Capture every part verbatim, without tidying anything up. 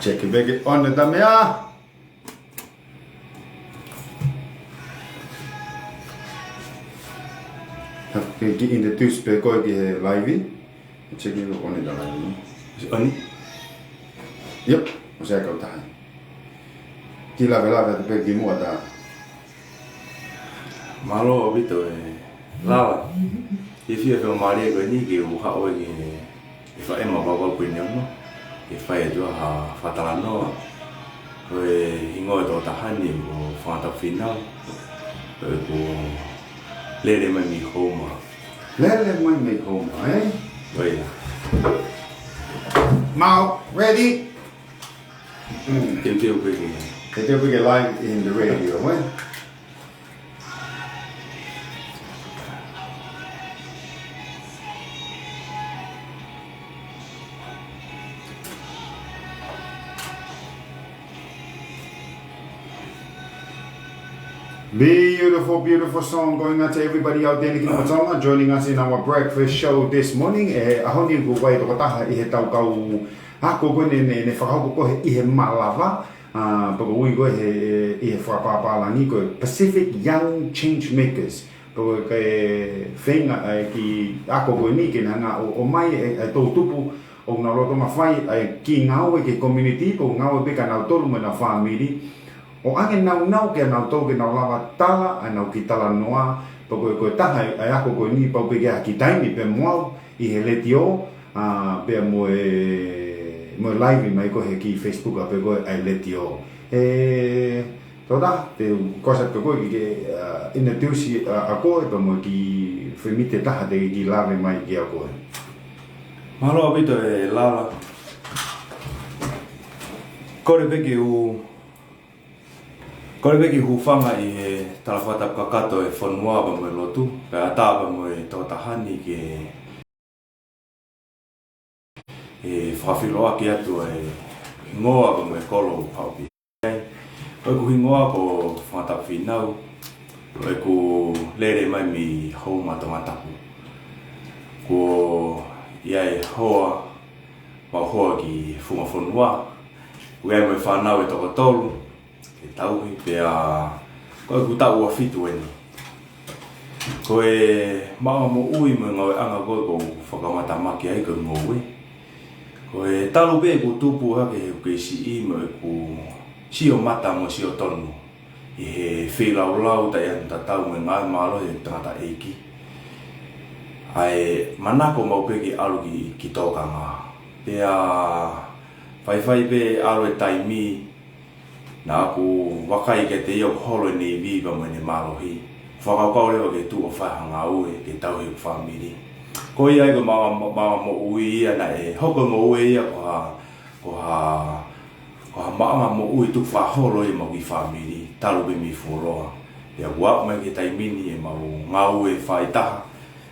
Check it back on the tamea. Ke kiʻi introduce pē koe ki he live. Check it on the live. Is it on? Yep, ʻosi ʻa e kautaha. Kiʻi lavelave atu pē kimuʻa ta. Mālō ʻaupito e Lala. Ke fie fie mālie ko eni ke u haʻu ki he, he faʻē ma papa ko eni ono. Ke fai atu ha fakatalanoa. Ko e hingoa ʻo e tokotaha ni ko Fangatapu Fīnau. Ko e ko Lele Mai mei Houma. Lele Mai mei Houma, eh? ʻIo. Mau, ready? Teuteu pē ke. Teuteu pē ke live in the radio, eh? Beautiful, beautiful song going out to everybody out there in the Kingdom of Tonga, joining us in our breakfast show this morning. ʻE, ʻaho ni ʻoku ʻi ai e tokotaha ʻi he tau kau ako ko eni ne, ne fakahoko ko ē ʻi he malava. ʻA, pea ko e ui ko ē he, ʻi he fakapapālangi ko e Pacific Young Change Makers. Pea ko e feinga ʻa e kiʻi ako ko eni ke ne hanga ʻo, ʻomai e, e toʻutupu ʻoku nau lolotonga fai ʻa e kiʻi ngāue ki he community, pea ʻoku ngāue pē kia nautolu mo ʻenau fāmili. ʻO ʻoange naunau kia nautolu ke nau lava tala ʻa ʻenau kiʻi talanoa, pea ko e, ko e taha ʻa e ako ko eni pau pē ke ʻi ai ha kiʻi taimi pē mo au ʻi he letiō, ʻa, pea mo e, mo e live mai ko ē he kiʻi Facebook ʻa pē ko ē ʻa e letiō. ʻE, tokotaha, te u kole atu kia koe ke, ke, ʻa, introduce ʻa, ʻa koe pea mo e kiʻi fēmite taha te ke kiʻi lave mai kia koe. Mālō ʻaupito e Lala. Kole pē ke u, kole pē ke u hūfanga ʻi he tala fakatapu kakato e fonua pea mo e lotu, pea ʻatā pea mo e tokotaha ni ke, ʻe, fakafeʻiloaki atu e hingoa pea mo e kolo ʻoku ou haʻu pē ai. Ko ʻeku hingoa ko Fangatapu Fīnau, ko ʻeku lele mai mei Houma Tongatapu. Ko ia e hoa, mau hoa ki Funga Fonua, ʻoku ʻi ai mo e fānau ʻe toko tolu, ke tauhi pea ko ʻeku taʻu ua fitu eni. Ko e maʻuʻanga moʻui mo e ngāueʻanga ko ē ʻoku ou fakamatamaki ai ko e ngoue. Ko e talu pē ʻeku tupu hake he ʻoku kei siʻi mo ʻeku sio mata mo sio tonu ʻi he feilaulau taʻeʻaonga tatau mo e ngāue mālohi ʻa e tangataʻeiki. ʻA e manako maʻu pē ke ʻalu ki, ki tōkanga. Pea faifai pē ʻalu e taimi, naʻa ku vakai kiate ia ʻoku holo ʻene ivi pea mo ʻene mālohi. Fakakaukau leva ke tuʻu ʻo fai ha ngāue ke tauhi ʻeku fāmili. Ko ia ai ko e maʻuʻanga, maʻuʻanga moʻui ia naʻe hoko e ngoue ia ko ha, ko ha, ko ha maʻuʻanga moʻui tukufakaholo ia maʻa e kiʻi fāmili, talu pē mei fuoloa. Pea ʻoku aʻu mai ki he taimi ni ʻemau ngāue faaitaha,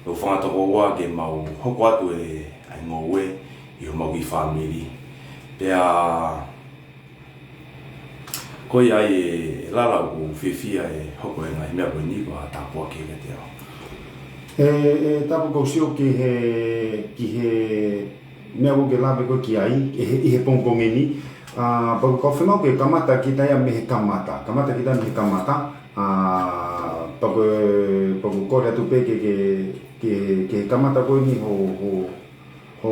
ʻo fanga tokoua ke mau hoko atu e, ʻa e ngoue ʻi homau kiʻi fāmili. Pea ko ia ai e Lala ʻoku ou fiefia ʻe hoko e ngaahi meʻa ko eni ko ha tāpuaki kiate au. ʻE, ʻe, tapu ʻoku ou sio ki he, ki he meʻa ʻoku ke lave ko ē ki ai, ʻi he, ʻi he pongipongi ni. ʻA, pea ʻoku ou fiemaʻu ke kamata kita ia mei he kamata. Kamata kita mei he kamata. ʻA, pea ʻoku, pea ʻoku ou kole atu pē ke, ke, ke, ke kamata ko eni ho, ho, ho,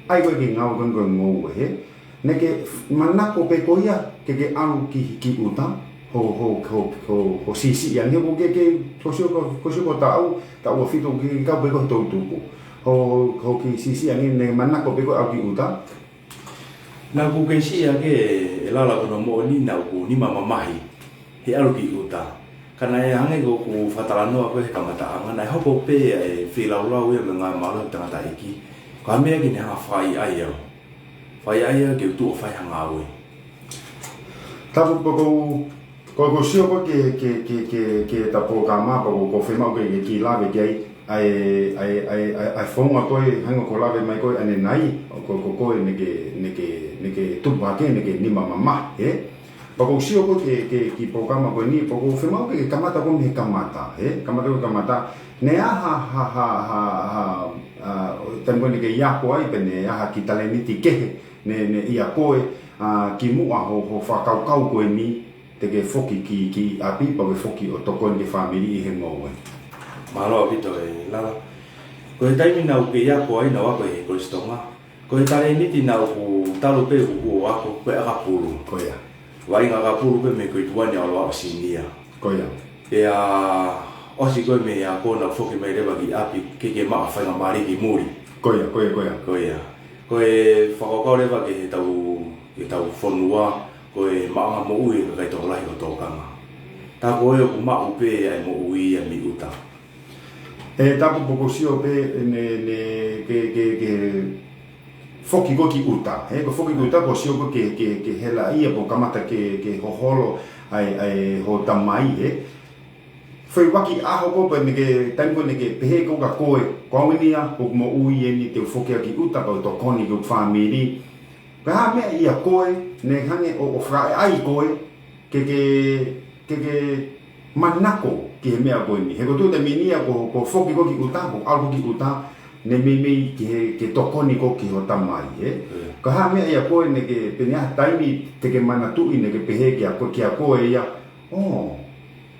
ʻai ko ē ke ngāue ko ē ko e ngoue, hē? Naʻa ke manako pē koe ia ke ke ʻalu ki, ki ʻuta, ho, ho, ho, ho, ho siʻisiʻi ange, ko ke, ke, ko sio ko, ko sio ko e taʻu, taʻu ua fitu ke, ke kau pē ko e toʻutupu. Ho, ho, ho kiʻi siʻisiʻi ange naʻa ke manako pē koe ʻalu ki ʻuta. Naʻa ku kei siʻi ange e Lala, ko hono moʻoni naʻa ku nima mamahi he ʻalu ki ʻuta. Ka naʻe hangē ko ʻeku fakatalanoa ko ē he kamataʻanga, naʻe hoko pē ʻa e feilaulau ia mo e ngāue mālohi ʻa e tangataʻeiki ko ha meʻa ke ne hanga ʻo fakaʻaiʻai au. Fakaʻaiʻai au ke u tuʻu ʻo fai ha ngāue. Tapu, pea ʻoku ou, ʻoku ou sio ko ē ki he, ki he, ki he, ki he, ki he ta polokalama, pea ʻoku ou, ʻoku ou fiemaʻu ke, ke kiʻi lave ki ai, ʻa e, ʻa e, ʻa e, ʻa e, ʻa e founga ko ē, hangē ko e lave mai ko ē ʻanenai, ʻoku, ʻoku, ko ē naʻa ke, naʻa ke, naʻa ke tupu hake, naʻa ke nima mamahi, hē? Pea ʻoku ou sio ko ē ki he, ki he, ki he polokalama ko eni, pea ʻoku ou fiemaʻu ke, ke kamata ko ē mei he kamata, hē? Kamata ko ē kamata, naʻe ʻi ai ha, ha, ha, ha, ha, ʻa, Taimi ko ē naʻá ke ako ai, pe naʻe ʻi ai ha kiʻi talēniti kehe naʻe, naʻe ʻia koe, ʻa, kimuʻa hoʻo, hoʻo fakakaukau ko eni, te ke foki ki, ki ʻapi, pea ke foki ʻo tokoni ki he fāmili ʻi he ngoue? Mālō ʻaupito ē Lala. Ko e taimi naʻá ku kei ako ai, naʻá ku ako ʻi he Kolisi Tonga. Ko e talēniti naʻá ku talu pē ʻeku ako, ko e ʻakapulu. Ko ia. Vaʻinga ʻakapulu pē mei he grade one ʻo aʻu ki he senior. Ko ia. Pea ʻosi ko ē mei he ako naʻá ku foki mai leva ki ʻapi ke, ke maʻu ha faingamālie ki muli. Ko ia, ko ia, ko ia. Ko ia. Ko e fakakaukau leva ki heʻetau, ki heʻetau fonua, ko e maʻuʻanga moʻui ʻa e kakai tokolahi ʻo tōkanga. Tā ko ē ʻoku maʻu pē ʻa e moʻui ʻa mei ʻuta. ʻE, tapu, pea ʻoku ou sio pē naʻá ke, ke, ke foki koe ki ʻuta. He ko e foki ki ʻuta, ʻoku ou sio ko ē ke, ke, ke helaʻia pea kamata ke, ke hoholo ai, ai hoʻo tamai, ē. Foʻi ʻaho ko ē pē naʻá ke, taimi ko ē naʻá ke pehē ko ē kia koe, ko au eni ia, ko hoku moʻui eni te u foki ai ki ʻuta, pea u tokoni ki hoku fāmili. Ko e hā e meʻa ʻia koe, naʻe hanga ʻo, ʻo fakaʻaiʻai koe, ke, ke, ke, ke manako ki he meʻa ko eni. He ko e tuʻu taimi ni ia ko, ko e foki ko ē ki ʻuta, ko e ʻalu ko ē ki ʻuta, naʻe meimei ki he, ke tokoni ko ē ki hoʻo tamai, ē? Mm. Ko e hā e meʻa ʻia koe naʻá ke, pe naʻe ʻi ai ha taimi te ke manatuʻi naʻá ke pehē kia koe, kia koe ia, ʻō,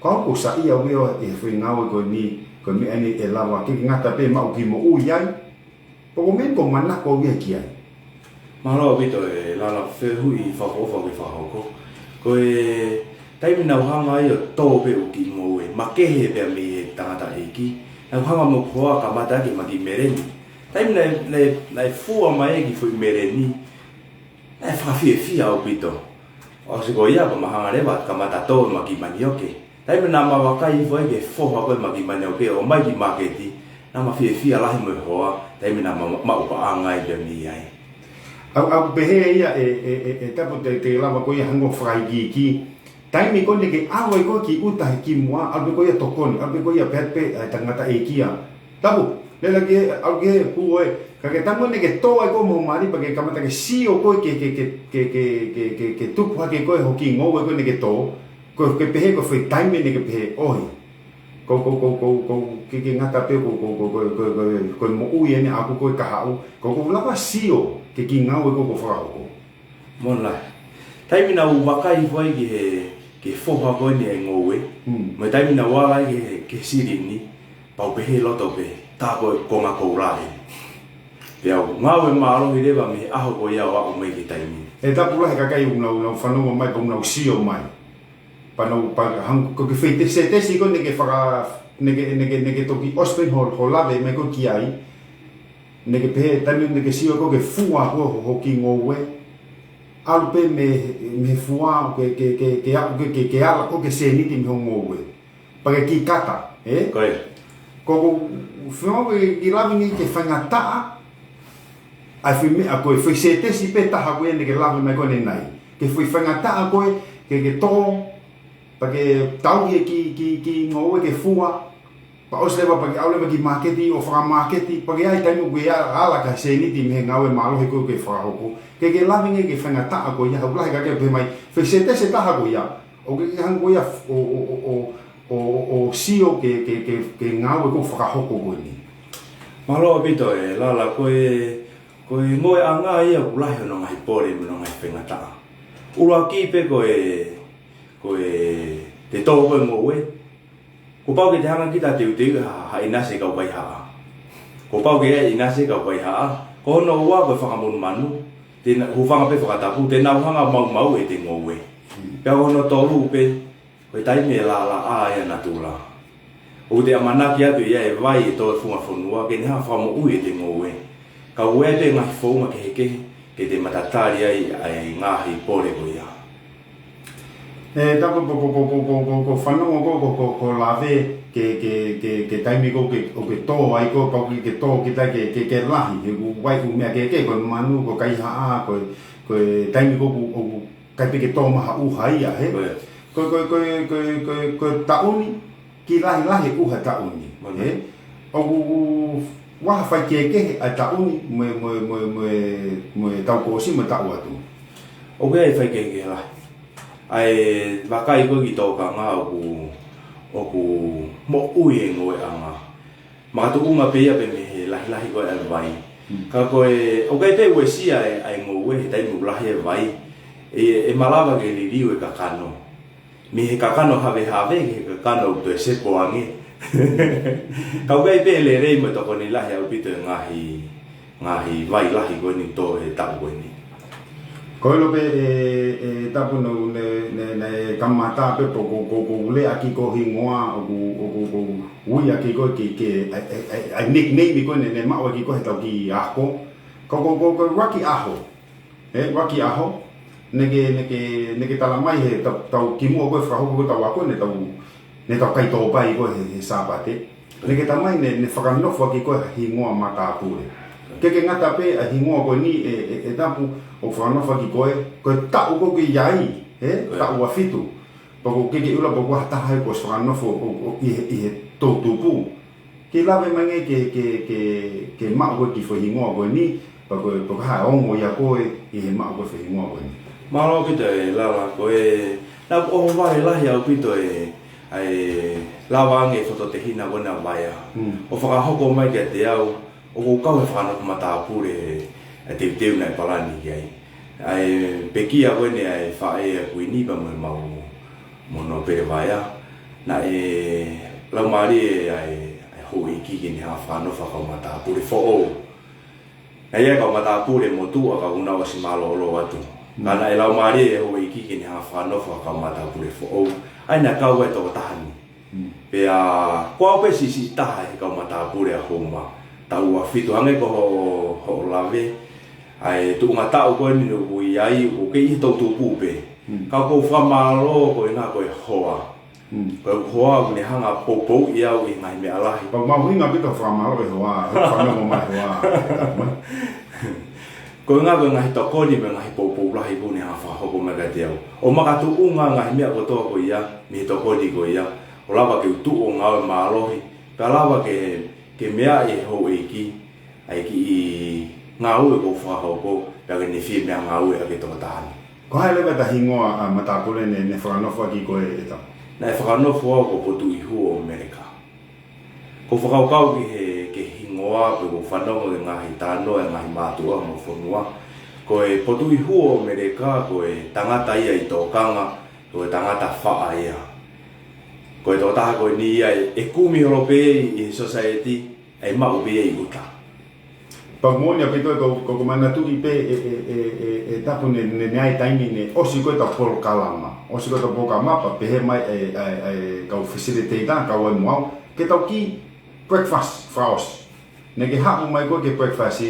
ko au ʻoku ou saiʻia au ia ʻi he foʻi ngāue ko eni, ko e meʻa ni ʻe lava ke ngata pē maʻu kiʻi moʻui ai. Pea ko e meʻa eni ʻoku ou manako au ia ki ai. Mālō ʻaupito ē Lala, fehuʻi fakaʻofoʻofa ʻoku ke fakahoko. Ko e taimi naʻá ku hanga ai ʻo tō pē ʻeku kiʻi ngoue, makehe pē mei he tangataʻeiki, naʻá ku hanga mo hoku hoa ʻo kamata ʻaki ʻema kiʻi meleni. Taimi naʻe, naʻe, naʻe fua mai ai e kiʻi foʻi meleni, naʻe fakafiefia ʻaupito. ʻOsi ko ia pea ma hanga leva ʻo kamata tō ʻema kiʻi manioke. Taimi naʻá ma vakai hifo ai ki he foha ko ē ʻema kiʻi manioke ʻo ʻomai ki māketi, naʻá ma fiefia lahi mo e hoa, taimi naʻá ma maʻu paʻanga ai pē mei ai. ʻOku, ʻoku pehē ia ē, ē, ē, ē Tapu, te, te lava ko ia hangē ʻo fakaikiiki. Taimi ko ē naʻá ke ʻalu ai ko ē ki ʻuta he kimuʻa, ʻalu pē ko ia ʻo tokoni, ʻalu pē ko ia ʻo pehē pē ʻa e tangataʻeiki ia, Tapu, lele ki he, ʻalu ki he pū ē. Ka ko e taimi naʻá ke tō ai ko ē mo ho mali pea ke kamata ke sio ko ē ki he, ki he, ki he tupu hake ko ē hoʻo kiʻi ngoue ko ē naʻá ke tō, ʻoku ke pehē ko e foʻi taimi naʻá ke pehē, ʻohi. Ko, ko, ko, ko, ko, ke, ke ngata pē ko, ko, ko e moʻui eni ʻaʻaku ko ē kahaʻu, ʻoku ou lava sio ki he kiʻi ngāue ko ē ʻoku ou fakahoko. Moʻoni lahi. Taimi naʻá ku vakai hifo ai ki he, ki he foha ko eni ʻo e ngoue. Mm. Mo e taimi naʻá ku ala ai ki he, ki he silini, pea u pehē ʻi loto pē, tā ko e konga koula ē. Pea u ngāue mālohi leva mei he ʻaho ko ia ʻo aʻu mai ki he taimi ni. ʻE Tapu, lahi e kakai ʻoku nau, nau fanongo mai, pea ʻoku nau sio mai. Pea nau, pea hang-, ko e kiʻi foʻi sētesi ko ē naʻá ke faka-, naʻá ke, naʻá ke, naʻá ke toki ʻosi pē hoʻo, hoʻo lave mai ko ē ki ai. Naʻá ke pehē, taimi naʻá ke sio ko ē ki he fua ko ē hoʻo, hoʻo kiʻi ngoue, ʻalu pē mei, mei he fua ke, ke, ke, ke aʻu ke, ke, ke ala ko ē ki he sēniti mei hoʻo ngoue. Pea ke kiʻi kata, ē? Ko ia. Ko, ko, fēfē ke, ke lave ange ki he faingataʻa ʻa e foʻi meʻa ko ē, foʻi sētesi pē taha ko ē naʻá ke lave mai ko ē ʻanenai. Ki he foʻi faingataʻa ko ē, ke, ke tō, pea ke tauhi e kiʻi, kiʻi, kiʻi ngoue ke fua, pea ʻosi leva pea ke ʻalu leva ki māketi ʻo fakamāketi, pea ke ʻi ai e taimi ʻoku ke ala ki he sēniti mei he ngāue mālohi ko ē ʻoku ke fakahoko. Ke, ke lave ange ki he faingataʻa ko ia, ʻoku lahi e kakai ʻoku pehē mai, foʻi sētesi taha ko ia, ʻoku ke hanga ko ia ʻo, ʻo, ʻo, ʻo, ʻo, ʻo sio ki he, ki he, ki he, ki he ngāue ʻoku ke fakahoko ko eni. Mālō ʻaupito ē Lala, ko e, ko e ngoue ʻanga ia ʻoku lahi hono ngaahi pole mo hono ngaahi faingataʻa. ʻUluaki pē ko e, ko e, te tō ko ē e ngoue, kuo pau ke te hanga kita ʻo teuteuʻi ha, ha ʻinasi kau kaihaʻa. Kuo pau ke ʻi ai e ʻinasi kau kaihaʻa. Ko hono ua ko e fakamonumanu, te na-, hūfanga pē he fakatapu, te nau hanga ʻo maumauʻi ʻete ngoue. Hmm. Pea ko hono tolu pē, ko e taimi ʻe laʻalaʻā ai ʻa natula. ʻOku te ʻamanaki atu ʻe ʻi ai e vai ʻe tō he funga fonua ke ne hanga ʻo fakamoʻui ʻete ngoue. Ka ʻoku ʻi ai pē ngaahi founga kehekehe ke te matatali ai ʻa e ngaahi pole ko ia. ʻE Tapu, ko, ko, ko e fanongo ko, ko, ko, ko e lave ki he, ki he, ki he, ki he taimi ko ē ʻoku ke, ʻoku ke tō ai ko ē, pau ke, ke tō kita ke, ke, ke lahi, he ʻoku ʻi ai e ʻū meʻa kehekehe, ko e manu, ko e kaihaʻa, ko e, ko e taimi ko ē ʻoku, ʻoku ʻikai pē ke tō mai ha ʻuha ia, hē? Ko ia. Ko, ko, ko, ko, ko, ko e taʻu ni, kiʻi lahilahi e ʻuha he taʻu ni, Manu. Hē? ʻOku, ʻoku ʻi ai ha faikehekehe ʻa e taʻu ni, mo e, mo e, mo e, mo e, mo e taʻu kuo ʻosi, mo e taʻu atu? ʻOku ʻi ai e faikehekehe lahi. ʻA e vakai ko ē ki he tōkanga ʻoku, ʻoku moʻui e ngoueʻanga. Makatuʻunga pē ia pē mei he lahi lahi ko ē ʻa e vai. Ka ko e, ʻoku ʻikai pē uesia ʻa e, ʻa e ngoue he taimi ʻoku lahi e vai, ʻe, ʻe malava ke liliu e kakano. Mei he kakano havehave ki he kakano ʻoku toe sepo ange. Ka ʻoku ʻikai pē lelei mo e tokoni lahi ʻaupito e ngaahi, ngaahi vai lahi ko eni ʻoku tō he taʻu ko eni. Ko ʻilo pē ʻe, ʻe Tapu, naʻa ne, ne, ne kamata pē pe ko, ko, ko e lea ʻaki ko e hingoa, ʻoku, ʻoku, ʻoku ui ʻaki ko e ki, ki, ʻa e, ʻa e, ʻa e nickname ko ē naʻa ne maʻu ʻaki ko ē he tau kiʻi ako. Ko, ko, ko, ko e ʻUluaki ʻAho. ʻE, ʻUluaki ʻAho. Naʻa ke, naʻa ke, naʻa ke tala mai he tau, tau kimuʻa ko ē fakahoko ko ē tau ako, naʻa tau, naʻa tau kai tōpai ko ē he, he Sāpate. Naʻa ke tala mai naʻa ne, ne fakanofo ʻaki ko ē ha hingoa matāpule. ʻIkai ke ngata pē ʻa e hingoa ko eni ʻe, ʻe, ʻe Tapu ʻoku fakanofo ʻaki ko ē, ko e taʻu ko ē ʻoku ke ʻi ai, ʻe, taʻu ua fitu. Pea ʻoku ʻikai ke ʻilo pe ko ha taha ia kuo ʻosi fakanofo ʻo, ʻo, ʻi he, ʻi he toʻutupu. Ke lave mai ange ke, ke, ke, ke maʻu ko ē kiʻi foʻi hingoa ko eni, pe ko e, pe ko e hā e ongo ia ko ē ʻi he maʻu ko ē foʻi hingoa ko eni. Mālō ʻaupito ʻe Lala, ko e, naʻa ʻohovale lahi ʻaupito ʻe, ʻa e lava ange e fototehina ko ena ʻa Vaea. Mm. ʻO fakahoko mai kiate au, ʻoku ou kau he fakanofo matāpule ʻa e teuteu naʻe palani ki ai. ʻA e pekia ko eni ʻa e faʻē ʻa e Kuini pea mo e mau mo Nōpele Vaea, naʻe laumālie ʻa e, ʻa e houʻeiki ke ne hanga fakanofo ha kau matāpule foʻou. Naʻe ʻi ai e kau matāpule motuʻa ka kuo nau ʻosi mālōlō atu. Ka naʻe laumālie e houʻeiki ke ne hanga fakanofo ha kau matāpule foʻou. ʻA ia naʻe kau ai e tokotaha ni. Mm. Pea ko au pē siʻisiʻi taha he kau matāpule ʻa Houma. Taʻu ua fitu, hangē ko hoʻo, hoʻo lave. ʻA e tuʻunga taʻu ko eni ʻoku ʻi ai, ʻoku kei ʻi he toʻutupu pē. Mm. Ka ʻoku ou fakamālō koeʻuhinga ko e hoa. Mm. Ko e hoa ʻoku ne hanga poupouʻi au ʻi he ngaahi meʻa lahi. Pea mahuʻinga ʻaupito fakamālō e hoa, he fanongo mai hoa. Koeʻuhinga ko e ngaahi tokoni mo e ngaahi poupou lahi kuo ne hanga fakahoko mai kiate au. ʻO makatuʻunga ngaahi meʻa kotoa ko ia, mei he tokoni ko ia, ʻo lava ke u tuʻu ʻo ngāue mālohi, pea lava ke, ke meaʻi ʻe he houʻeiki ʻa e kiʻi ngāue ʻoku ou fakahoko, pea ke ne fie meʻangāue ʻaki e tokotaha ni. Ko e hā leva ʻeta hingoa ʻa e matāpule naʻe, naʻe fakanofo ʻaki koe, ʻe Tapu? Naʻe fakanofo au ko Potuʻihuo ʻo Meleka. ʻOku ou fakakaukau ki he, ki he hingoa, pea ʻoku ou fanongo ki he ngaahi talanoa ʻa e ngaahi mātuʻa mo e fonua. Ko e Potuʻihuo ʻo Meleka, ko e tangata ia ʻi tōkanga, ko e tangata faʻa ia. Ko e tokotaha ko eni ia ʻe, ʻe kumi holo pē ʻi he society, ʻe maʻu pē ia ʻi ʻuta. Pea moʻoni ʻaupito, ko, ko, ʻoku ou manatuʻi pē ʻe, ʻe, ʻe, ʻe, ʻe Tapu naʻe, naʻe, naʻe ʻi ai e taimi naʻe ʻosi ko ē ʻetau polokalama. ʻOsi ko ē ʻetau polokalama, pea pehē mai ʻe, ʻe, ʻe kau facilitator, kau ai mo au, ke tau kiʻi breakfast fakaʻosi. Naʻa ke haʻu mai koe ki he breakfast,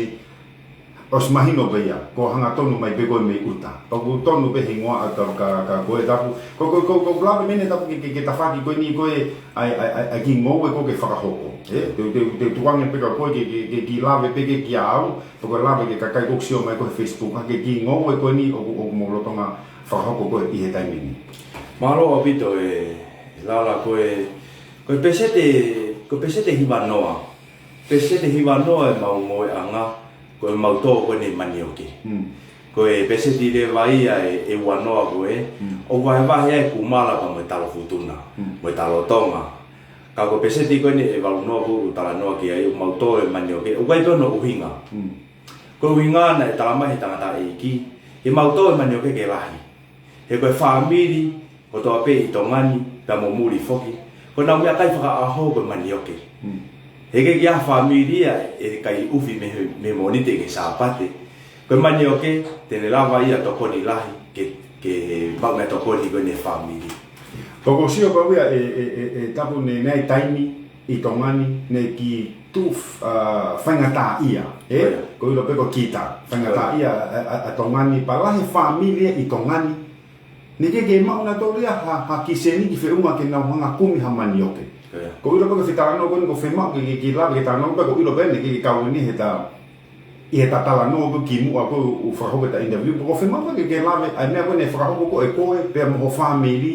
ʻosi mahino pē ia, ko e hangatonu mai pē koe mei ʻuta. Pea ʻoku tonu pē e hingoa ʻa Tapu ka, ka ko e Tapu. Ko, ko, ko, ko e lave mai eni Tapu ki he, ki he, ki he tafaʻaki ko eni ko ē ʻa e, ʻa e, ʻa e, ʻa e kiʻi ngoue ko ē ʻoku ke fakahoko. ʻE, te, te, te u tukuange pē kia koe ke, ke, ke, ke lave pē ke kia au, pe ko e lave ki he kakai ʻoku sio mai ko ē he Facebook, ʻa e kiʻi ngoue ko eni ʻoku, ʻoku mou lolotonga fakahoko ko ē ʻi he taimi ni. Mālō ʻaupito ʻe, ʻe Lala, ko e, ko e peseti, ko e peseti hivanoa. Peseti hivanoa ʻemau ngoueʻanga, ko ʻemau tō ko eni e manioke. Mm. Ko e peseti leva ia ʻe, ʻe uanoa ko ē, mm, ʻoku vahevahe ai e kumala pea mo e talo futuna, mm, mo e talo Tonga. Ka ko e peseti ko eni ʻe valunoa ʻoku ou talanoa ki ai ʻoku mau tō e manioke, ʻoku ʻi ai pē hono ʻuhinga. Mm. Ko e ʻuhinga naʻe tala mai he tangataʻeiki, ʻemau tō e manioke ke lahi. He ko e fāmili kotoa pē ʻi Tonga ni, pea mo muli foki, ko ʻenau meʻakai fakaʻaho ko e manioke. Mm. He ʻikai ke ʻi ai ha fāmili ia ʻe kai ʻufi mei he, mei he Mōnite ki he Sāpate. Ko e manioke, te ne lava ia ʻo tokoni lahi ke, ke maʻu meʻatokoni ko eni e fāmili. Pea ʻoku ou sio pau ia ʻe, ʻe, ʻe, ʻe Tapu, naʻe, naʻe ʻi ai e taimi ʻi Tonga ni, naʻe kiʻi tuʻu, ʻa, faingataʻaʻia, ē? ʻIo. ʻOku ʻilo pē ko e kita, faingataʻaʻia, ʻio, ʻa, ʻa, ʻa Tonga ni, pea lahi e fāmili ʻi Tonga ni, naʻe ʻikai ke maʻu ʻe nautolu ia ha, ha kiʻi sēniti feʻunga ke nau hanga ʻo kumi ha manioke. ʻIo. ʻOku ʻilo pē ko e fetalanoa ko eni, ʻoku ou fiemaʻu ke, ke, ke lave ke talanoa pē, ʻoku ʻilo pē naʻe ʻikai ke kau eni heʻeta, ʻi heʻeta talanoa ko ē kimuʻa ko ē ʻo fakahoko ʻeta interview, pea ʻoku ou fiemaʻu pē ke, ke lave ʻa e meʻa ko ē naʻe fakahoko ko ē ʻe koe pea mo ho fāmili,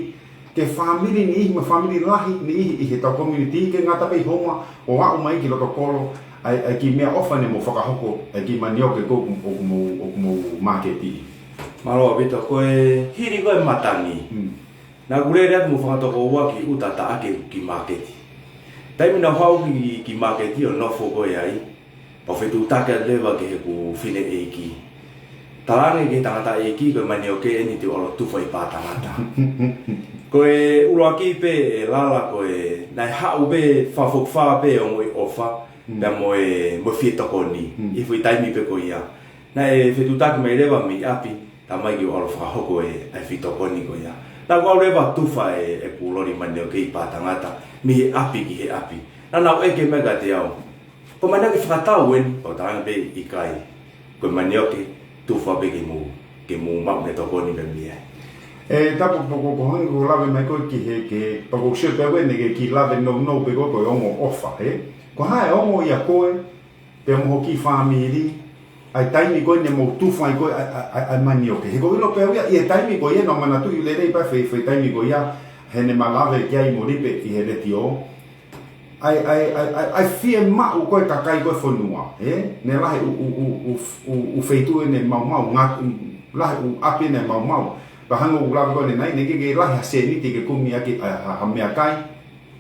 ki he fāmili ni, mo e fāmili lahi ni ʻi, ʻi heʻetau community, ʻikai ngata pē ʻi Houma, ʻo aʻu mai ki loto kolo, ʻa e, ʻa e kiʻi meʻaʻofa naʻa mou fakahoko, ʻa e kiʻi manioke ko ē ʻoku, ʻoku mou, ʻoku mou māketiʻi. Mālō ʻaupito, ko e hili ko ē e matangi. Mm. Naʻa ku lele atu mo e fanga tokoua ki ʻuta ʻo taʻaki e kiʻi māketi. Taimi naʻa ku haʻu ki, ki māketi ʻo nofo ko ē ai, ʻo fetuʻutaki atu leva ki heʻeku fineʻeiki. Talaange ki he tangataʻeiki ko e manioke eni te u ʻalu ʻo tufa ʻi pā tangata. Ko e ʻuluaki pē ʻe Lala ko e naʻe haʻu pē fakafokifā pē ʻa e ongoʻi ʻofa, Mm. pea mo e, mo e fie tokoni. Mm. ʻI he foʻi taimi pē ko ia. Naʻe fetuʻutaki mai leva mei ʻapi, talamai ke u ʻalu ʻo fakahoko e, e fie tokoni ko ia. Naʻa ku ʻalu leva ʻo tufa e, ʻeku loli manioke ʻi pā tangata, mei he ʻapi ki he ʻapi. Naʻa nau ʻeke mai kiate au, ko e manioke fakatau eni? Pea u talaange pē ʻikai. Ko e manioke tufa pē ke mou, ke mou maʻu e tokoni pē mei ai. ʻE Tapu, pea ko, ko e hangē ko e lave mai ko ē ki he, ki he, pea ʻoku ou sio pē au eni ki he kiʻi lave nounou pē ko ē ko e ongo ʻofa, ē? Ko e hā e ongo ʻia koe, pea mo ho kiʻi fāmili, ʻa e taimi ko ē ne mou tufa ai ko ē ʻa e, ʻa e, ʻa e, ʻa e manioke? He ʻoku ou ʻilo pē au ia, ʻi he taimi ko ia, naʻa ku manatuʻi lelei pē foʻi, foʻi taimi ko ia, heʻene ma lave ki ai Molipe ʻi he letiō. ʻA e, ʻa e, ʻa e, ʻa e, ʻa e fiemaʻu ko ē ʻa e kakai ko ē ʻo e fonua, ē? Ne lahi ʻū, ʻū, ʻū, ʻū, ʻū, ʻū feituʻu ʻene maumau, ngā, lahi ʻū ʻapi ʻene maumau. Pea hangē ko e lave ko ē ʻanenai, naʻe ʻikai ke lahi ha sēniti ke kumi ʻaki ʻa e, ha, ha meʻakai,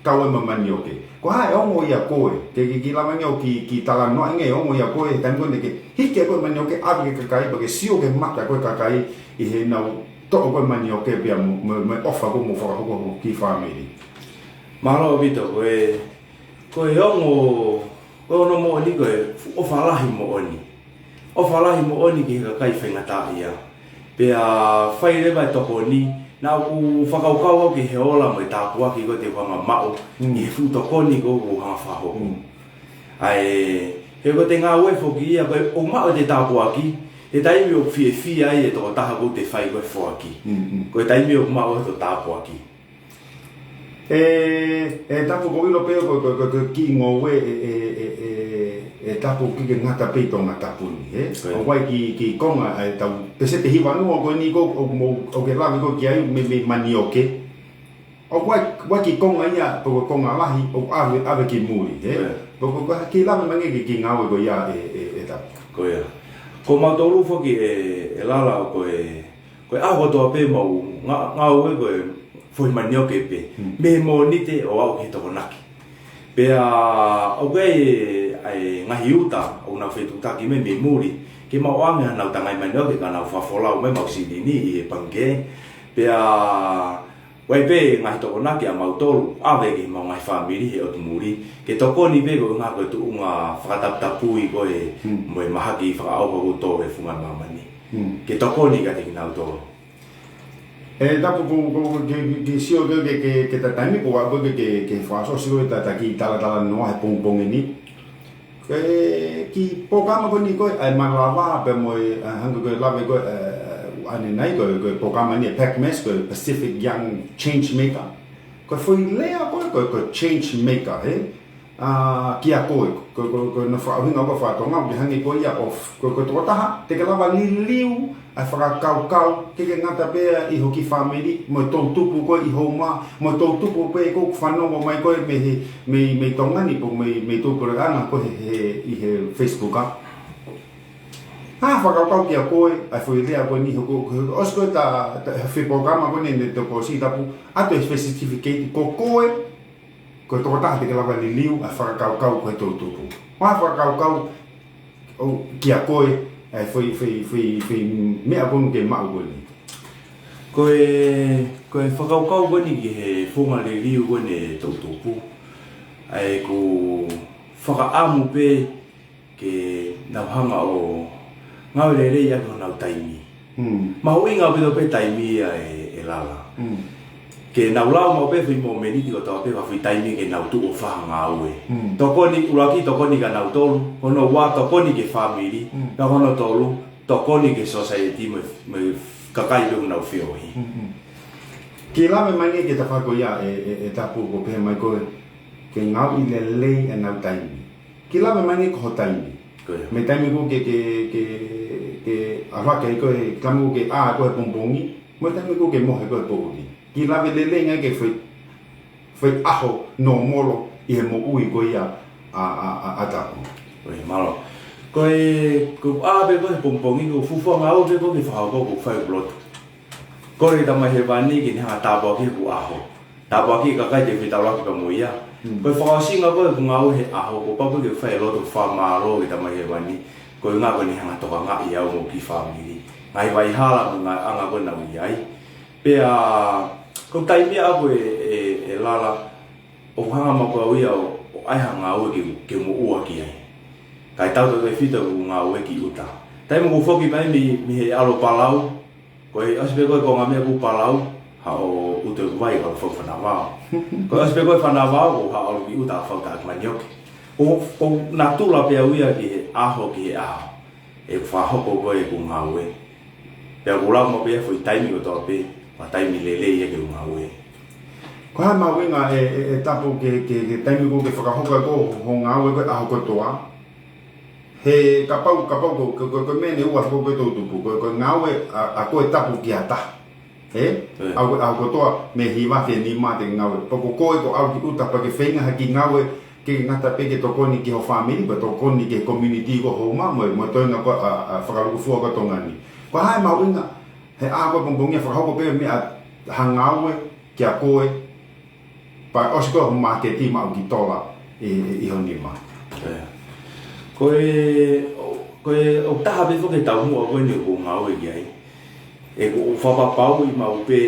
kau ai mo e manioke. Ko e hā e ongo ʻia koe? Ke, ke, ke lava ange ʻo kiʻi, kiʻi talanoa ange e ongo ʻia koe, he taimi ko ē naʻá ke hiki ai ko ē e manioke, ʻave ki he kakai, pea ke sio ki he mata ko ē ʻo e kakai, ʻi heʻenau toʻo ko ē e manioke pea mo, mo, mo e ʻofa ko ē mo fakahoko ho kiʻi fāmili. Mālō ʻaupito, ko e, ko e ongo, ko e ongo moʻoni, ko e fuʻu ʻofa lahi moʻoni. ʻOfa lahi moʻoni ki he kakai faingataʻaʻia. Pea fai leva e tokoni, naʻá ku fakakaukau au ki he ola mo e tāpuaki ko ē te u hanga ʻo maʻu, Mm. ʻi he fuʻu tokoni ko ē ʻoku ou hanga ʻo fakahoko. Mm. ʻA ē, he ko ʻete ngāue foki ia, ko e ʻoku maʻu ʻete tāpuaki, he taimi ʻoku fiefia ai e tokotaha ʻoku te fai ko ē e foaki. Mm, mm. Ko e taimi ʻoku maʻu ai hoto tāpuaki. ʻE, ʻe Tapu, ʻoku ou ʻilo pē ko, ko, ko, ko e kiʻi ngoue ʻe, ʻe, ʻe, ʻe, ʻe Tapu ʻoku ʻikai ke ngata pē ʻi Tongatapu ni, ē? Ko ia. ʻOku ʻi ai e kiʻi, kiʻi konga ʻa e tau peseti hiva noa ko eni ko, ʻoku mou, ʻoku ke lave ko ē ki ai mei, mei he manioke. ʻOku ʻi ai, ʻoku ʻi ai e kiʻi konga ia, pe ko e konga lahi, ʻoku ʻave, ʻave ki muli, ē? Ko ia. Ko, ko, ko e kiʻi lave mai ange ki he kiʻi ngāue ko ia ʻe, ʻe, ʻe Tapu. Ko ia. Ko mautolu foki ʻe, ʻe Lala, ko e, ko e ʻaho kotoa pē ʻemau ngā-, ngāue ko e foʻi manioke pē. Hmm. Mei he Mōnite ʻo aʻu ki he Tokonaki. Pea ʻoku ʻi ai e, ʻa e ngaahi uta ʻoku nau fetuʻutaki mai mei muli ke maʻu ange haʻanau tangai manioke ka nau fakafolau mai ʻemau silini ʻi he pangikē. Pea ʻoku ʻi ai pē e ngaahi Tokonaki ʻa mautolu, ʻave ki heʻemau ngaahi fāmili he ʻotu muli, ke tokoni pē koeʻuhi ko e tuʻunga fakataputapui ko ē Hmm. mo e mahaki fakaʻauha ʻoku tō he funga māmani. Hmm. Ke tokoni kiate kinautolu. ʻE Tapu, ko, ko, ko, ke, ke, ke sio ke, ke, ke, ke ta taimi ko ē ʻoku ke, ke, ke fakaʻosiʻosi ko ē ʻeta, ʻeta kiʻi talatalanoa he pongipongi ni. Ko e kiʻi polokalama ko eni ko ē, ʻa e Malava pea mo e, ʻa, hangē ko e lave ko ē, ʻa, ʻanenai ko e, ko e polokalama ni ʻa e PACMAS, ko e Pacific Young Change Maker. Ko e foʻi lea ko ē, ko e, ko e change maker, ē? ʻA, kia koe, ko, ko, ko hono fakaʻuhinga ko ē faka-Tonga, ʻoku hangē ko ia ʻo f-, ko, ko e tokotaha te ke lava liliu ʻa e fakakaukau, ʻikai ke ngata pē ʻi ho kiʻi fāmili, mo e toʻutupu ko ē ʻi homau, mo e toʻutupu pē ʻoku fanongo mai ko ē mei he, mei, mei Tonga ni, pe mei, mei tuʻapuleʻanga ko ē he, he, ʻi he Facebook, ʻa. ʻA, fakakaukau kia koe, ʻa e foʻi lea ko eni, ko, ko, ʻosi ko ē ʻeta, ʻeta, he foʻi polokalama ko eni ne tau ʻosi, Tapu, ʻoatu e foʻi certificate, ko koe, ko e tokotaha te ke lava liliu ʻa e fakakaukau ko ē ʻa e toʻutupu. ʻA e fakakaukau ʻoku, kia koe, ʻa e foʻi, foʻi, foʻi, foʻi meʻa ko eni ʻoku ke maʻu ko eni. Ko e, ko e fakakaukau ko eni ki he founga liliu ko eni ʻa e toʻutupu. ʻA ē ʻoku fakaʻamu pē ke nau hanga ʻo ngāue lelei ʻaki honau taimi. Hmm. Mahuʻinga ʻaupito pē taimi ia ʻe, ʻe Lala. Hmm. Ke nau lau maʻu pē foʻi momeniti kotoa pē ha foʻi taimi ke nau tuʻu ʻo fakangāue. Hmm. Tokoni, ʻuluaki tokoni kia nautolu, hono ua tokoni ki he fāmili, Hmm. pea hono tolu tokoni ki he society mo e, mo e kakai ʻoku nau feohi. Hmm, hmm. Kiʻi lave mai ange ki he tafaʻaki ko ia ʻe, ʻe, ʻe Tapu ʻoku pehē mai ko ē, ke ngāueʻi lelei ʻenau taimi. Kiʻi lave mai ange ki ho taimi. Ko ia. Mei he taimi ʻoku ke, ke, ke, ke ʻalu hake ai ko ē, taimi ʻoku ke ʻā ko ē he pongipongi, mo e taimi ʻoku ke mohe ko ē he poʻuli. Kiʻi lave lelei ange ki he foʻi, foʻi ʻaho nōmolo ʻi he moʻui ko ia ʻa, ʻa, ʻa, ʻa Tapu. Ko ia, mālō. Ko e, ko e ʻā pē ko ē he pongipongi, ko e fuofua ngāue pē ko ē ke fakahoko ko e fai ʻeku lotu. Kole ki he Tamai Hēvani ke ne hanga ʻo tāpuakiʻi hoku ʻaho. Tāpuakiʻi e kakai te u fetaulaki pea mo ia. Ko e fakaʻosinga ko ē ʻeku ngāue he ʻaho, kuo pau ke fai e lotu fakamālō ki he Tamai Hēvani, ko e ʻuhinga ko ʻene hanga ʻo tokangaʻi au mo e kiʻi fāmili. Ngaahi vai hala mo e ngaahi anga ko ē naʻa ku ʻi ai. Pea, ko e taimi ia ko ē, ʻe, ʻe Lala, ʻoku hanga maʻu ko au ia ʻo, ʻo ʻai ha ngāue ke, ke moʻua ki ai. Kae tautautefito ʻeku ngāue ki ʻuta. Taimi ʻoku ou foki mai mei, mei he ʻalu ʻo palau, ko e ʻosi pē ko ē konga meʻa kuo u palau, haʻu ʻo utu ʻeku vai ʻo fou Fanavao. Ko e ʻosi pē ko ē Fanavao, ʻo haʻu ʻo ʻalu ki ʻuta ʻo fau taʻaki manioke. ʻO, ʻo natula pē au ia ki he ʻaho, ki he ʻaho. ʻE fakahoko ko ē ʻeku ngāue. Pea ʻoku ou lau maʻu pē ia foʻi taimi kotoa pē, ko e taimi lelei ia ke u ngāue. Ko e hā e mahuʻinga ʻe, ʻe, ʻe Tapu ke, ke, ke taimi ko ē ke fakahoko ai ko ē hoʻo ngāue ko ē ʻaho kotoa. He kapau, kapau ko, ko, ko, ko e meʻa ʻe ua ko ē ʻoku tau tupu, ko, ko e ngāue ʻa, ʻa koe Tapu ki ha taha. Ē? ʻAho, ʻaho kotoa mei he hiva ki he nima te ke ngāue. Pea ko koe ko e ʻalu ki ʻuta pea ke feinga ha kiʻi ngāue ke ngata pē ke tokoni ki ho fāmili, pea tokoni ki he community ko homau, mo, mo e toenga ko ē ʻa, ʻa fakalūkufua ko ē ʻa Tonga ni. Ko e hā e mahuʻinga he ʻaho ko ē pongipongi ʻa e fakahoko pē meʻa ha ngāue kia koe, pea ʻosi ko ē hoʻo māketi maʻu kiʻi tola ʻi, ʻi, ʻi ho nima. Ko e, ko e, ʻoku taha pē foki e taumuʻa ko eni ʻoku ou ngāue ki ai. ʻE, ʻoku ou fakapapauʻi maʻu pē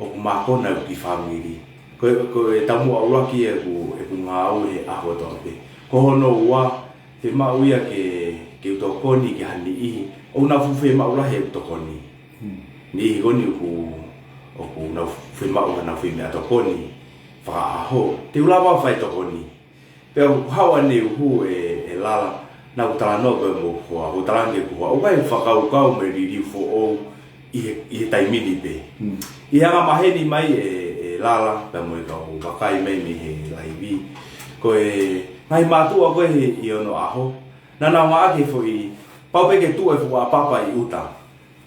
ʻoku mākona ʻeku kiʻi fāmili. Ko e, ko e taumuʻa ʻuluaki ʻeku, ʻeku ngāue he ʻaho kotoa pē. Ko hono ua, fiemaʻu ia ke, ke u tokoni ki ha niʻihi ʻoku nau fuʻu fiemaʻu lahi ʻeku tokoni. Niʻihi ko eni ʻoku, ʻoku nau fiemaʻu haʻanau foʻi meʻatokoni fakaʻaho, te u lava ʻo fai tokoni. Pea ʻoku haʻu ʻaneuhu ʻe, ʻe Lala, naʻa ku talanoa ko ē mo e hoa, ʻoku ou talaange ki he hoa, ʻoku ʻi ai e fakakaukau mo e liliu foʻou ʻi he, ʻi he taimi ni pē. ʻI he anga maheni mai ʻe, ʻe Lala, pea mo e kau vakai mai mei he laivi. Ko e ngaahi mātuʻa ko ē he ʻi onoʻaho, naʻa nau ngāueʻaki e foʻi, pau pē ke tuʻu e fuʻu ʻapapa ʻi ʻuta.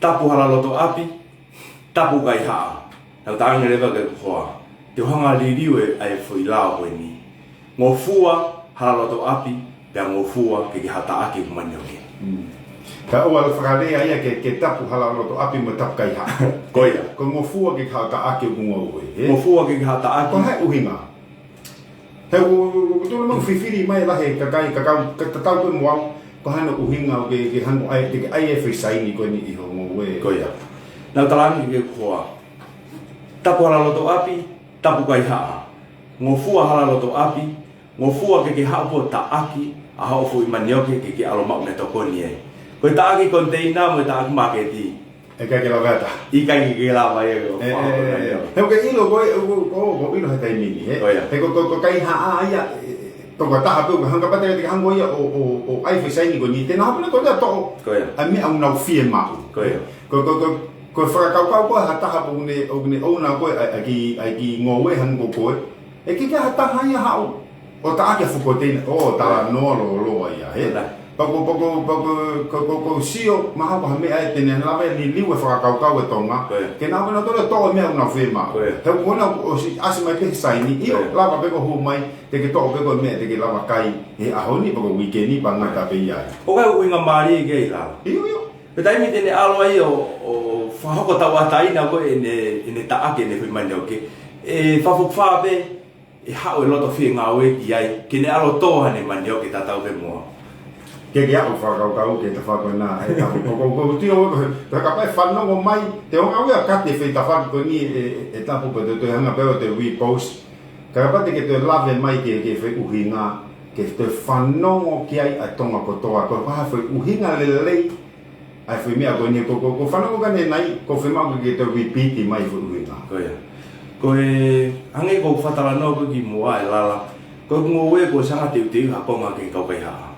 Tapu hala loto ʻapi, tapu kaihaʻa. Naʻa ku talaange leva ki he hoa, te u hanga ʻo liliu e, ʻa e foʻi lao ko eni. Ngofua hala loto ʻapi, pea ngofua ke ke haʻu ʻo taʻaki hoku manioke. Ka ʻoua ʻe fakalea ia ke, ke tapu hala loto ʻapi mo tapu kaihaʻa. Ko ia. Ko e ngofua ke ke haʻu ʻo taʻaki hoku ngoue, ē? Ngofua ke ke haʻu ʻo taʻaki. Ko e hā e ʻuhinga? He ʻoku, ʻoku, ʻoku tonu mau fifili mai lahi e kakai, kakau, ka, tatau pē mo au, ko e hā hono ʻuhinga ʻoku ke, ke hanga ʻo ʻai, ke, ke ʻai e foʻi saini ko eni ʻi ho ngoue. Ko ia. Naʻa ku talaange ki he hoa, tapu hala loto ʻapi, tapu kaihaʻa. Ngofua hala loto ʻapi, ngofua ke ke haʻu pē ʻo taʻaki ʻa hoʻo foʻi manioke ke ke ʻalu ʻo maʻu meʻatokoni ai. Ko e taʻaki koniteina mo e taʻaki māketi, ʻikai ke lava ʻe ha taha. ʻIkai ke lava ia ʻo fai. He ʻoku ke ʻilo ko ē, ʻoku, ʻoku, ʻoku ʻilo he taimi ni, ē? Ko ia. He ko, ko, ko e kaihaʻa ia, ē, ē, tokotaha pē, ʻoku hanga pē te, te hanga ia ʻo, ʻo, ʻo ʻai e foʻi saini ko eni, te nau hanga pē ʻo toʻo. Ko ia. ʻA e meʻa ʻoku nau fiemaʻu. Ko ia. Ko, ko, ko, ko e fakakaukau ko ē ha taha pē ʻoku ne, ʻoku ne ʻouna ko ē ʻa e, ʻa e kiʻi, ʻa e kiʻi ngoue hangē ko koe. ʻE ʻikai ke ʻi ai ha taha ia haʻu ʻo taʻaki ʻa e fuʻu koniteina, ʻo talanoa lōloa ia, ē? Pea ko, pea ko, pea ko, ko, ko, ko e sio, mahalo ko ha meʻa ē te ne lava ʻo liliu e fakakaukau ʻa e Tonga. Ke nau, ke nau toe toʻo e meʻa ʻoku nau fiemaʻu. He ʻoku ʻosi ʻasi mai pē he saini, ʻio, lava pē ko e hū mai, te ke toʻo pē ko e meʻa te ke lava kai he ʻaho ni, pe ko e uike ni, pea ngata pē ia. ʻOku ʻi ai e ʻuhinga mālie ki ai, Lala. ʻIo, ʻio. Ko e taimi te ne ʻalu ai ʻo, ʻo fakahoko e tauʻatāina ko ē ʻene, ʻene taʻaki ʻene foʻi manioke, ʻe fakafokifā pē ʻe haʻu e loto fie ngāue ki ai, ke ne ʻalu ʻo tō haʻane manioke tatau pē mo au. Ke ke aʻu fakakaukau ki he tafaʻaki ko ena, ʻe Tapu, ko, ko, ko, tio, ko, ko, kapau ʻe fanongo mai, te u ngāue ʻo kati e foʻi tafaʻaki ko eni ʻe, ʻe, ʻe Tapu pea te u toe hanga pē ʻo toe repost. Ka kapau te ke toe lave mai ki he, ki he foʻi ʻuhinga, ke toe fanongo ki ai ʻa e Tonga kotoa, ko e hā e foʻi ʻuhinga lelei ʻa e foʻi meʻa ko eni, ko, ko, ko e fanongo ko eni, ko e fiemaʻu ke toe repeat mai e foʻi ʻuhinga. Ko ia. Ko e, hangē ko e fakatalanoa ko ē kimuʻa ʻe Lala, ko ʻeku ngoue ko e sanga teuteu ha konga ki he kau kaihaʻa.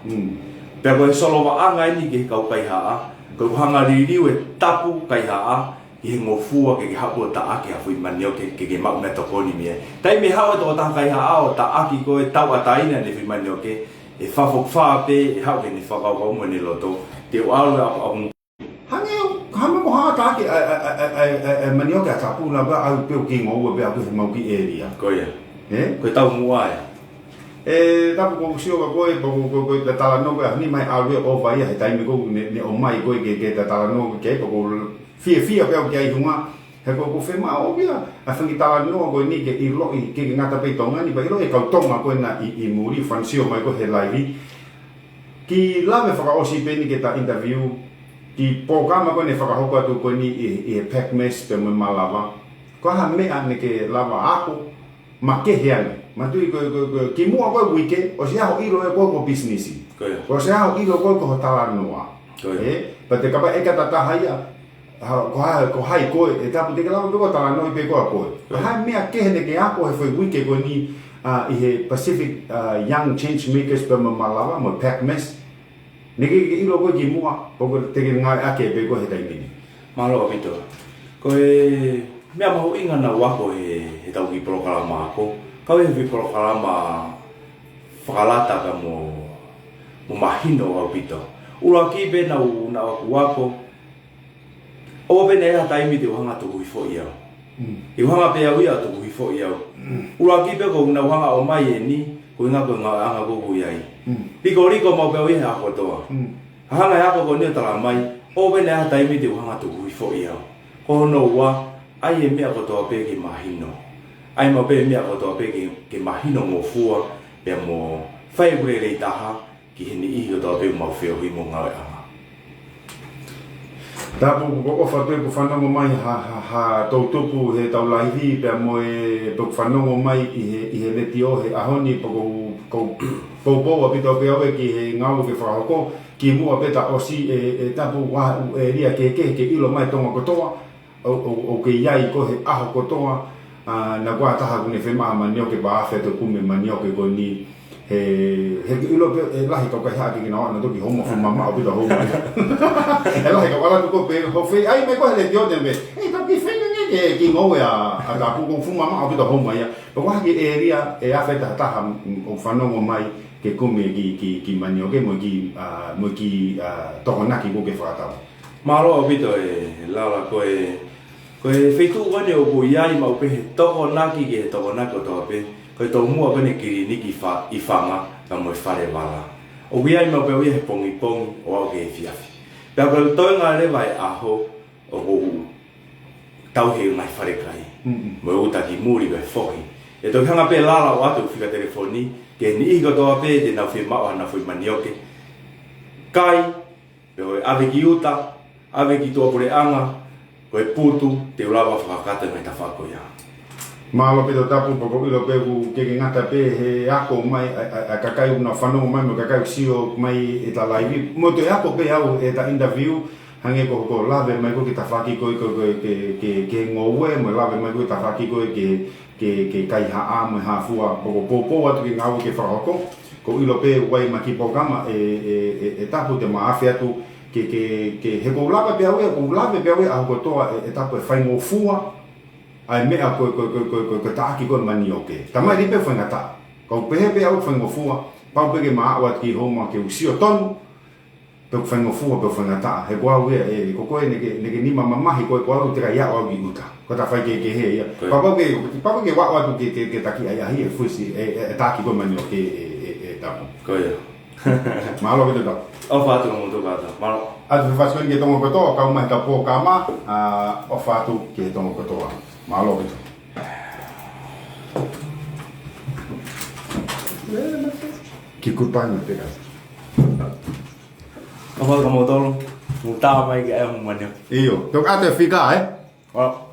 Pea ko e solovaʻanga eni ki he kau kaihaʻa, ko ʻeku hanga ʻo liliu e tapu kaihaʻa, ki he ngofua ke ke haʻu ʻo taʻaki ha foʻi manioke ke ke maʻu meʻatokoni mei ai. Taimi ʻe haʻu e tokotaha kaihaʻa ʻo taʻaki ko ē tauʻatāina ʻene foʻi manioke, ʻe fakafokifā pē ʻe haʻu ki heʻene fakakaukau mo ʻene loto, te u ʻalu ʻo ʻapu, ʻapu. Hangē, hangē ko ha taʻaki ʻa e, ʻa e, ʻa e, ʻa e, ʻa e, ʻa e manioke ʻa Tapu naʻa ku ʻai pē ʻo kiʻi ngoue pē ʻaku he mau kiʻi ʻēlia. Ko ia. Ē? Ko e taumuʻa ia. ʻE Tapu, ko u sio ka ko e, ko, ko, ko, ko e talanoa ko ē ʻaho ni, mahalo ʻe ʻova ia he taimi ko ē ne, ne ʻomai koe ke, ke talanoa ko ē ki ai, ko, ko u fiefia pē au ki ai, ʻuhinga He ko, ko e fiemaʻu ia ʻa e fanga kiʻi talanoa ko eni ke ʻiloʻi, ke, ke ngata pē ʻi Tonga ni, pea ʻiloʻi ʻe he kau Tonga ko ena ʻi, ʻi muli, fakaʻosi mai ko ē he laivi. Kiʻi lave fakaʻosi pē eni ki heʻeta interview, kiʻi polokalama ko eni naʻe fakahoko atu ko eni ʻi, ʻi he PACMAS pea mo e Malava. Ko e hā e meʻa naʻá ke lava ʻo ako makehe ange? Manatuʻi ko, ko, ko, kimuʻa ko ē uike, ʻosi ʻi ai hoʻo ʻilo ʻe koe ko e pisinisi. Ko ia. ʻOsi ʻi ai hoʻo ʻilo ʻe koe ko hoʻo talanoa. Ko ia. Ē, pea te kapau ʻe ʻikai ke tatau ia, ha, ko hai, ko hai koe, ʻe Tapu, te ke lava pē koe ʻo talanoa pē koe ʻa koe. Ko e hā e meʻa kehe naʻá ke ako he foʻi uike ko eni, ʻa, ʻi he Pacific, ʻa, Young Change Makers pea mo e Malava, mo e PACMAS, naʻá ke, ke ʻilo koe kimuʻa, pe ko e te ke ngāueʻaki pē koe he taimi ni? Mālō ʻaupito. Ko e meʻa mahuʻinga naʻá ku ako he, heʻetau kiʻi polokalama ako, kau he foʻi polokalama fakalata ka mo, mo mahino ʻaupito. ʻUluaki pē naʻá ku, naʻá ku ako, ʻoua pē naʻa ʻi ai ha taimi te u hanga ʻo tukuhifo au. Mm. ʻE u hanga pē au ia ʻo tukuhifo au. Mm. ʻUluaki pē ko ʻeku hanga ʻo ʻomai eni, ko e ʻuhinga ko e ngāueʻanga ko ē ʻoku ʻi ai. Mm. Likoliko maʻu pē au ia he ʻaho kotoa. Mm. Hanga ʻe he ako ko eni ʻo talamai, ʻoua pē naʻa ʻi ai ha taimi te u hanga ʻo tukuhifo au. Ko hono ua, ʻai e meʻa kotoa pē ke mahino. ʻAi maʻu pē e meʻa kotoa pē ke, ke mahinongofua, pea mo fai ʻeku lelei taha, ki he niʻihi kotoa pē ʻoku mau feohi mo ngāueʻanga. Tapu, ʻoku ou ʻofa atu ʻeku fanongo mai ha, ha, ha toʻutupu heʻetau laivi pea mo e, pe ʻoku fanongo mai ʻi he, ʻi he letiō he ʻaho ni, pea ʻoku ou, ʻoku ou poupou ʻaupito pē au ia ki he ngāue ʻokú ke fakahoko, kimuʻa pē ta ʻosi ē, ʻe Tapu, ʻa e ʻēlia kehekehe ke ʻilo mai ʻe Tonga kotoa, ʻo, ʻo, ʻokú ke ʻi ai ko ē he ʻaho kotoa, ʻa, naʻa kuo ʻi ai ha taha ʻokú ne fiemaʻu ha manioke pea ʻave atu ʻo kumi e manioke ko eni. He, he ʻoku ʻilo pē ʻe lahi e kau kaihaʻa ke nau ō ʻo toki houmua, fuʻu mamaʻo ʻaupito houmua ia. ʻE lahi e kau ʻalu atu ko ē pē, hoʻo fai mai ko ē he letiō te mei, ʻe, tau kiʻi feinga ke, ke, ke ngoue ʻa, ʻa Tapu, ko e fuʻu mamaʻo ʻaupito houmua ia. Pea ko e hā e kiʻi ʻēlia ʻe ʻave ʻe ha taha, mm, ʻoku fanongo mai ke kumi e kiʻi, kiʻi, kiʻi manioke mo e kiʻi, ʻa, mo e kiʻi, ʻa, tokonaki ʻokú ke fakatau? Mālō ʻaupito ē Lala, ko e, ko e feituʻu ko eni ʻoku ʻi ai maʻu pē he Tokonaki ki he Tokonaki kotoa pē, ko e tomuʻa ko eni e kiliniki fa-, ʻi fanga, ka mo e fale vala. ʻOku ʻi ai maʻu pē ia he pongipongi ʻo aʻu ki he efiafi. Pea ko e toenga leva e ʻaho ʻoku ou tauhi e ngaahi falekai. Mm-mm. Mo e uta ki muli ko e fohi. ʻE toki hanga pē Lala ʻo ʻoatu e fika telefoni ki he niʻihi kotoa pē te nau fiemaʻu haʻanau foʻi manioke. Kai, pe ko e ʻave ki uta, ʻave ki tuʻapuleʻanga, ko e putu, te u lava ʻo fakakakato e ngaahi tafaʻaki ko ia. Mālō ʻaupito Tapu, pea ʻoku ou ʻilo pē ʻokú ke, ke ngata pē he ako mai ʻa, ʻa, ʻa e kakai ʻoku nau fanongo mai mo e kakai ʻoku sio mai heʻeta laivi. Mo e toe ako pē au heʻeta interview, hangē ko, ko e lave mai ko ē ki he tafaʻaki ko ē, ko, ko, ke, ke, ke ngoue, mo e lave mai ko ē ki he tafaʻaki ko ē ke, ke, ke kaihaʻa mo e hā fua, pea ʻoku ou poupou atu ki he ngāue ʻokú ke fakahoko. ʻOku ou ʻilo pē ʻoku ʻi ai ʻema kiʻi polokalama ē, ē, ē, ʻe Tapu, te ma ʻave atu ke, ke, ke, he ʻoku ou lave pē au ia, ʻoku ou lave pē au ia ʻaho kotoa ē, ʻe Tapu, e faingofua ʻa e meʻa ko e, ko e, ko e, ko e, ko e, ko e taʻaki ko ē e manioke. Talamai lelei pē faingataʻa. Ka ʻoku ou pehē pē au faingofua, pau pē ke ma aʻu atu ki houmua ke u sio tonu pe ʻoku faingofua pe ʻoku faingataʻa. He ko au ia ē, ko koe naʻá ke, naʻá ke nima mamahi, ko e, ko au teʻeki ai aʻu au ki uta. Ko ʻeta faikehekehe ia. Ko ia. Pea pau ke, pau ke u aʻu atu ke, ke, ke taki ai ahi e fusi, e, e, e taʻaki ko ē e manioke ē, ē, ē, ē Tapu. Ko ia. Mālō ʻaupito Tapu. ʻOfa atu kimoutolu kātoa. Mālō. ʻOatu e fasikoni ki he Tonga kotoa, kau mai heʻetau polokalama, ʻa, ʻofa atu ki he Tonga kotoa. Mālō ʻaupito. Kiʻi goodbye mai pē kātoa. ʻOfa atu kimoutolu, mou tā mai ke ʻai homou manioke. ʻIo, toki ʻoatu e fika, ē? ʻO.